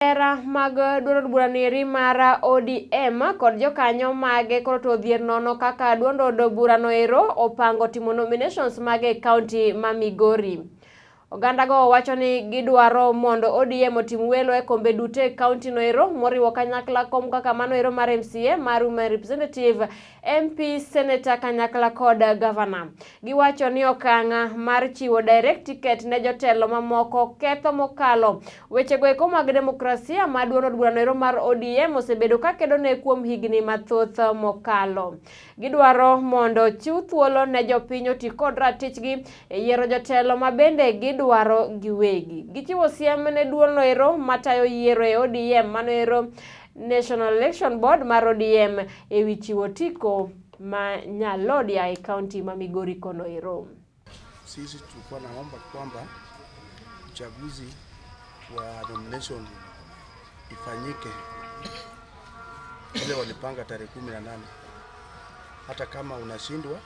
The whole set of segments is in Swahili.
Johera mag duond od bura nieri mar ODM kod jokanyo mage koro to odhier nono kaka duond od burano ero opango timo nominations mage e kaunti ma Migori. Ogandago wacho ni gidwaro mondo ODM otim welo e kombe duto e kaunti no ero moriwo kanyakla kom kaka mano ero mar MCA mar Women Representative, MP, Senator kanyakla kod Gavana. Giwacho ni okang' mar chiwo direct ticket ne jotelo mamoko ketho mokalo wechego eko mag demokrasia ma duond od burano ero mar ODM osebedo ka kedone kuom higni mathoth mokalo. Gidwaro mondo chiw thuolo ne jopiny oti kod ratichgi e yiero jotelo ma bende gidwaro giwegi. Gichiwo siem ne duolno ero matayo yiero e ODM mano ero National Election Board mar ODM e wi chiwo otiko ma Nyalodia e kaunti ma Migori kono ero. Sisi tulikuwa naomba kwamba uchaguzi wa nomination ifanyike ile walipanga tarehe 18. Hata kama unashindwa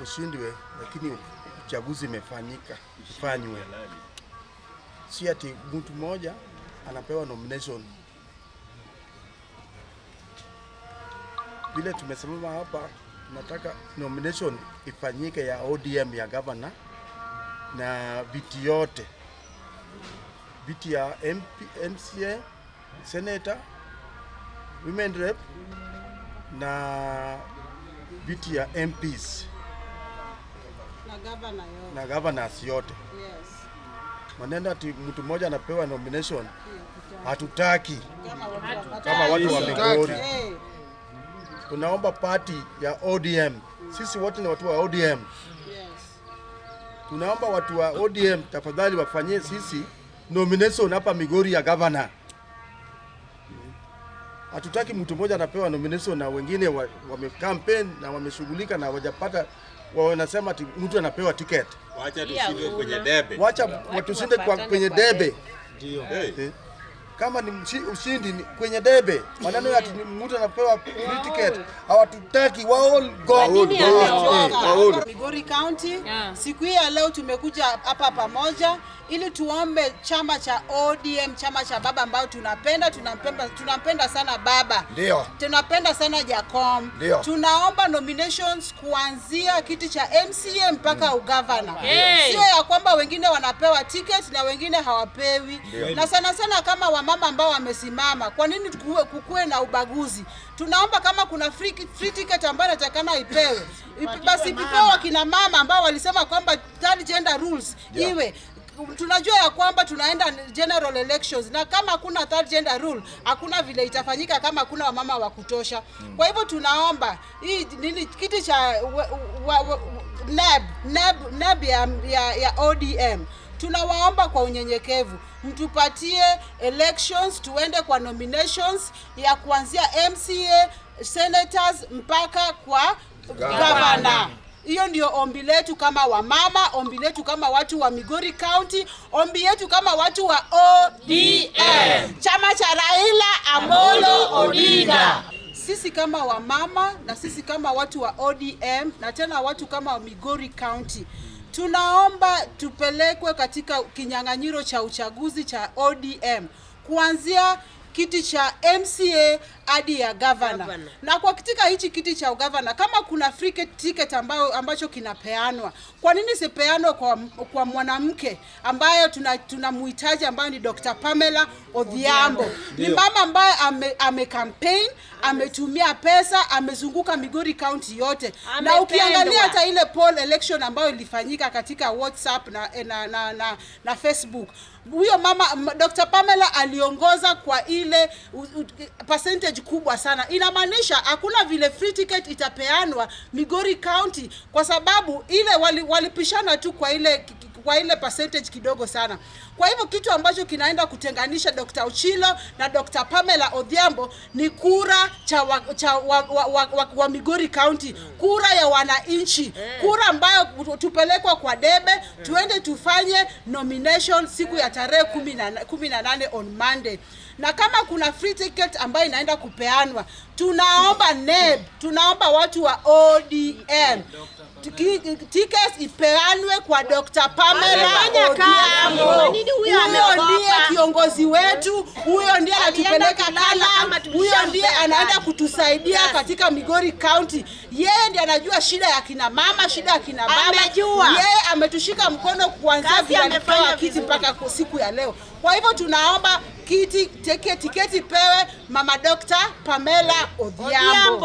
ushindwe, lakini uchaguzi imefanyika ifanywe, si ati mtu mmoja anapewa nomination. Vile tumesimama hapa, tunataka nomination ifanyike ya ODM ya governor na viti yote, viti ya MP, MCA, senator, women rep na viti ya MPs na governor yote. Na governors yote. Yes. Maneno ati mtu mmoja anapewa nomination hatutaki kama watu wa Migori. Hey. Tunaomba party ya ODM, sisi wote ni watu wa ODM. Yes. Tunaomba watu wa ODM tafadhali wafanyie sisi nomination hapa Migori ya governor. Hatutaki mtu mmoja anapewa nomination na wengine wame campaign na wameshughulika na wajapata, wanasema ati mtu anapewa ticket. Wacha tushindwe kwenye debe. Wacha watushinde kwenye debe. Hey. Kama ni ushindi ni kwenye debe, maneno ya ati mtu anapewa free ticket hawatutaki. Wao go. Migori County. Siku hii ya leo tumekuja hapa pamoja ili tuombe chama cha ODM, chama cha baba ambao tunapenda, tunampenda, tunampenda sana baba. Ndio. Tunapenda sana Jacom. Ndio. Tunaomba nominations kuanzia kiti cha MCA mpaka ugavana. Hey. Sio ya kwamba wengine wanapewa ticket na wengine hawapewi. Na sana sana kama wamama ambao wamesimama, kwa nini kukuwe na ubaguzi? Tunaomba kama kuna free ticket ambayo inatakana ipewe, basi ipewe wakina mama ambao walisema kwamba third gender rules iwe. Tunajua ya kwamba tunaenda general elections na kama hakuna third gender rule hakuna vile itafanyika kama hakuna wamama wa kutosha. Kwa hivyo tunaomba hii nini kiti cha NEB, NEB, NEB ya ODM, tunawaomba kwa unyenyekevu mtupatie elections tuende kwa nominations ya kuanzia MCA, senators mpaka kwa governor. Hiyo ndio ombi letu kama wamama, ombi letu kama watu wa Migori County, ombi yetu kama watu wa ODM, chama cha Raila Amolo Odinga. Sisi kama wamama na sisi kama watu wa ODM na tena watu kama wa Migori County tunaomba tupelekwe katika kinyang'anyiro cha uchaguzi cha ODM kuanzia kiti cha MCA hadi ya governor. Na kwa katika hichi kiti cha governor kama kuna free ticket ambacho kinapeanwa, kwa nini sipeanwe kwa mwanamke ambayo tunamhitaji ambayo ni Dr. Pamela Odhiambo? Ni mama ambaye ame campaign, ametumia pesa, amezunguka Migori County yote. Na ukiangalia hata ile poll election ambayo ilifanyika katika WhatsApp na Facebook, huyo mama Dr. Pamela aliongoza kwa ile percentage kubwa sana. Inamaanisha hakuna vile free ticket itapeanwa Migori County kwa sababu ile walipishana tu kwa ile percentage kidogo sana. Kwa hivyo kitu ambacho kinaenda kutenganisha Dr. Ochilo na Dr. Pamela Odhiambo ni kura cha wa Migori County, kura ya wananchi, kura ambayo tupelekwa kwa debe, tuende tufanye nomination siku ya tarehe 18 on Monday. Na kama kuna free ticket ambayo inaenda kupeanwa, tunaomba NEB, tunaomba watu wa ODM Tickets ipeanwe kwa Dr. Pamela Amefanya kazi. Odhiambo. Kwa nini huyo Huyo ameogopa? ndiye kiongozi wetu, huyo ndiye anatupeleka kulala Canaan, kama huyo tulishampea ndiye anaenda kazi. kutusaidia katika Migori County. Yeye ndiye anajua shida ya kina mama, shida ya kina baba. Amejua. Yeye ametushika mkono kuanzia Kazi vile alipewa amefanya kiti vizuri. mpaka siku ya leo. Kwa hivyo tunaomba kiti tiketi pewe mama Dr. Pamela Odhiambo. Odhiambo.